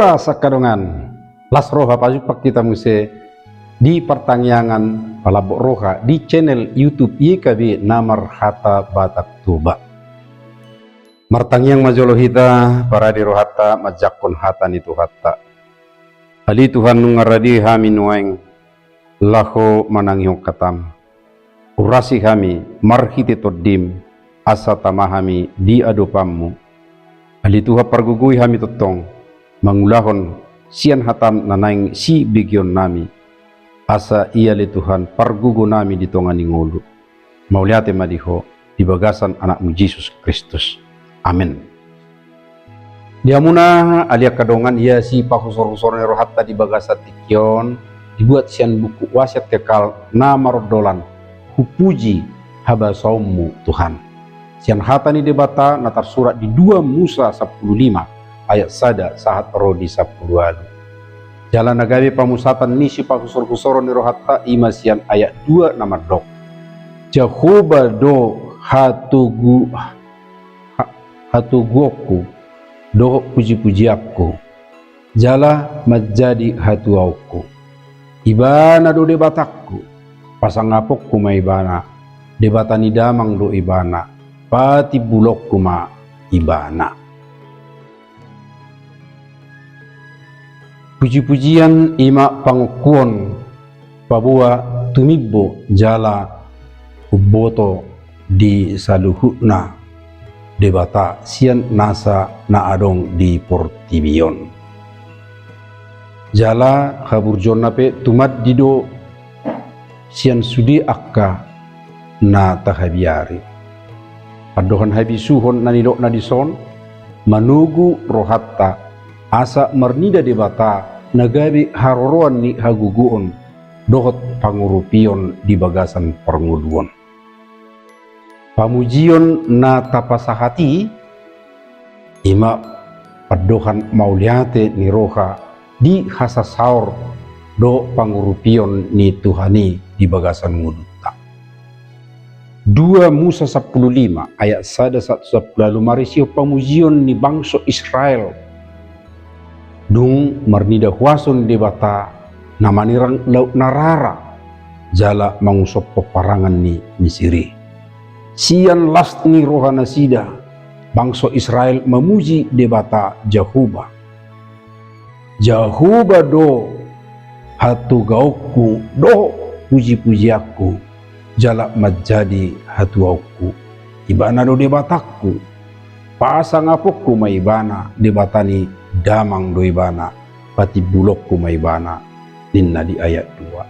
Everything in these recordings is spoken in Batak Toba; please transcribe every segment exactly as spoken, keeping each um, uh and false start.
Las angka dongan, las roha pajumpang hita muse di partangiangan Palambok Roha di channel YouTube Y K B na marhata Batak Toba. Martangiang ma jolo hita, parade rohanta manjangkon hata ni Tuhanta. Ale Tuhan, nunga rade hami nuaeng laho manangihon hataM. Urasi hami marhite TondiM, asa tama hami di adopanMu. Ale Tuhan, pargogoi hami tongtong mangulahon sian hataM na naeng sibegeonnami, asa ia ale Tuhan pargogonami di tonga ni ngolu. Mauliate ma di Ho, di bagasan AnakMu Jesus Kristus. Amen. Di hamuna ale angka dongan, ia sipahusor-husor ni rohanta di bagasan tingki on, dibuat sian buku Wasiat Kekal na marondolan, Hupuji habasaonMu Tuhan. Sian hata ni Debata na tarsurat di dua Musa sampulu lima ayat sada sahat ro di sampulu ualu. Jala na gabe pamusatan ni sipahusor-husoron ni rohanta i ma sian ayat dua na mandok: Jahowa do hatogu-, ha-, hatoguonku dohot puji-pujianku, jala manjadi hatuaonku. Ibana do Debatangku, pasangaponku ma Ibana, Debata ni damang do Ibana, patimbulonku ma Ibana. Puji-pujian i ma pangongkuon paboa tumimbo jala umboto di saluhutna Debata sian nasa na adong di portibi on. Jala haburjuonna pe tumandi do sian sude angka na tahabiari. Pandohan habisuhon na nidokna dison, manogu rohanta asa marnida Debata na gabe haroroan ni hagogoon dohot pangurupion di bagasan parngoluon. Pamujion na tapasahat i, i ma pandohan mauliate ni roha di hasasaor dohot pangurupion ni Tuhan i di bagasan ngolunta. Dua Musa sampulu lima ayat sada sahat sampulu ualu marisihon pamujion ni bangso Israel dung marnida huaso ni Debata na manirang Laut na Rara jala mangushon pomparangan ni Misir i. Sian las ni roha nasida, bangso Israel mamuji Debata Jahowa. Jahowa do hatoguonku dohot puji-pujianku, jala manjadi hatuaonku. Ibana do Debatangku, pasangaponku ma Ibana, Debata ni damang do Ibana, patimbulonku ma Ibana, ninna di ayat dua.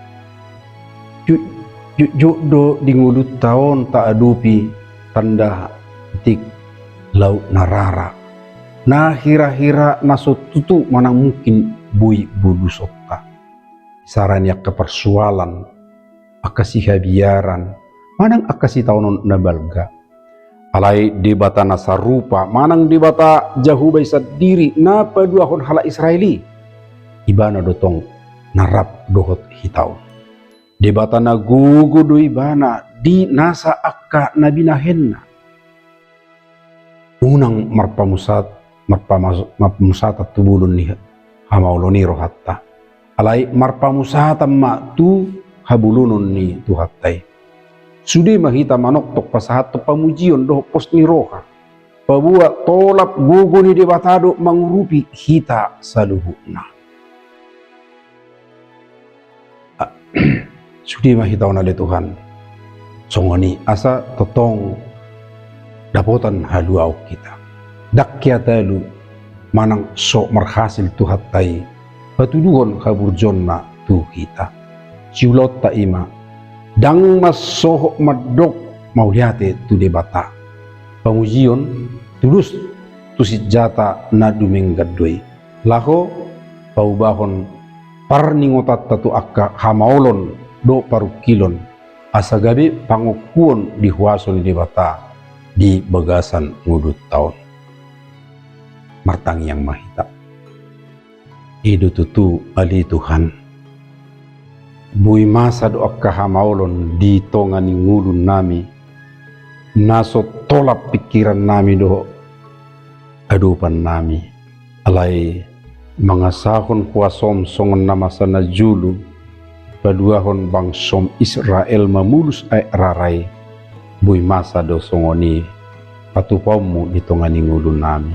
Jut-, jotjot do di ngolunta on taadopi tanda petik Laut na Rara, na hira-hira na so tutu manang mungkin boi bolusonta. Isara ni angka parsoalan, angka sihabiaran, manang angka sitaonon na balga. Alai Debata na sarupa manang Debata Jahowa i sandiri na paluahon halak Israel i, Ibana do tong na rap dohot hita on. Debata na gogo do Ibana di nasa angka na binahenna. Unang marpamusat, marpamas-, marpamusatan tu bolon ni hamaolon i rohanta. Alai marpamusatan ma tu habolonon ni Tuhanta i. Sude ma hita manongtong pasahathon pamujion dohot pos ni roha, paboa tolap gogo ni Debata do mangurupi hita saluhutna. A-, sude ma hita on ale Tuhan. Songon i asa tongtong dapotan haluaon hita. Ndang hea talu manang so marhasil Tuhanta i patuduhon haburjuonna tu hita. Siulaonta i ma, ndang mansohot mandok mauliate tu Debata. Pamujion tulus tu sinjata na dumenggan do i. Laho paubahon parningotanta tu angka hamaolon dohot parungkilon, asa gabe pangongkuon di huaso ni Debata di bagasan ngolunta on. Martangiang ma hita. I do tutu ale Tuhan, boi masa do angka hamaolon di tonga ni ngolunami, na so tolap pingkirannami dohot adopannami. Alai Mangasahon kuasom songon na masa na jolo, paluahon bangsom Israel mamolus aek rara i, boi masa do songon i patupaonmu di tonga ni ngolunami.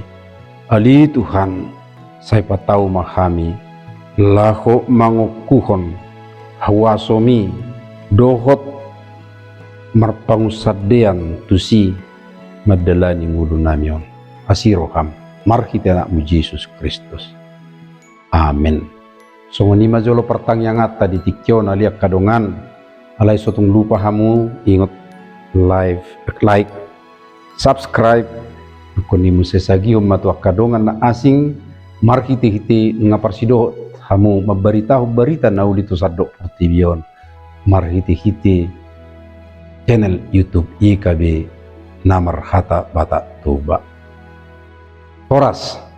Ale Tuhan, sai patau ma hami, laho mangongkuhon huasomi, dohot marpangunsandean tusi mandalani ngolunami on. Asi roham, marhite anakmu Jesus Kristus. Amen. Songon i ma jolo partangianganta di tingki on ale angka dongan, alai so tung lupa hamu, ingot live, like, subscribe, angkon i muse sagihon ma tu angka dongan na asing, marhite-hite nunga parsidohot hamu mambaritahon barita na uli tu sandok portibi on, marhite-hite channel YouTube I K B na marhata Batak Toba. Horas.